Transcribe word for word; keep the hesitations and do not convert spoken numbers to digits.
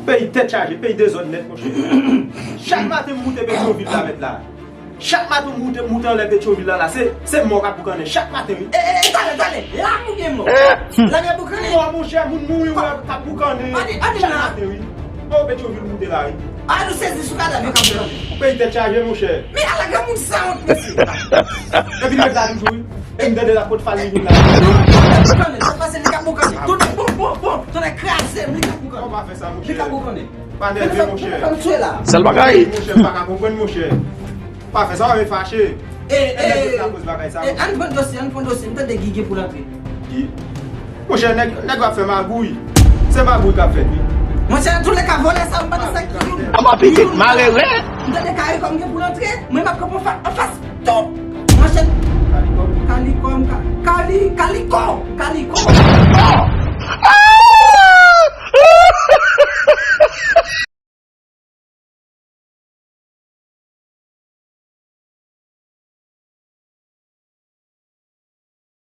Peyi tèt chaje, peyi dezòd nèt, monchè. Chak maten m moute Petyonvil la, mèt la. Chak maten m moute, moute anlè Petyonvil la, la, se, se mò k ap boukannen. Chak maten, wi. E, e, e, talè, talè. Lame oubyen mò? Lame ap boukannen? Mò, monchè, moun mouri, wè, k ap boukannen. Chak maten, wi. O, Petyonvil moute la, wi. A, nou sezi sou kadav yo k ap boukannen. Peyi tèt chaje, monchè. Men ala granmoun sanwont, mesye. Epi l ret la toujou, wi. E m tande l ap pot fal li vin la. Li k ap boukannen, sa pase li k ap boukannen. Tout bon, bon, bon, tonnè kraze m, li k ap boukannen. Ou pa fè sa, monchè. Li k ap boukannen. Pa nève, monchè. Fè m tchwe la. Sèl bagay. Monchè, m pa ka konprann, monchè. Pa fè sa, w ap fache. E, e, e, ann pran dosye, ann pran dosye. M tande Guy gen pou l antre. Guy? Monchè, nèg, nèg ap fè magouy. Se magouy k ap fèt, wi. Monchè, antouleka, vòlè sa, m pa nan sa ki youn. Anba pitit, mare rèd. M tande Caricom gen pou l antre. Mwen, m ap kanpe anfa-, anfas tout. Monchè. Caricom? Caricom, Ka-, Cali-, Kaliko, Kaliko.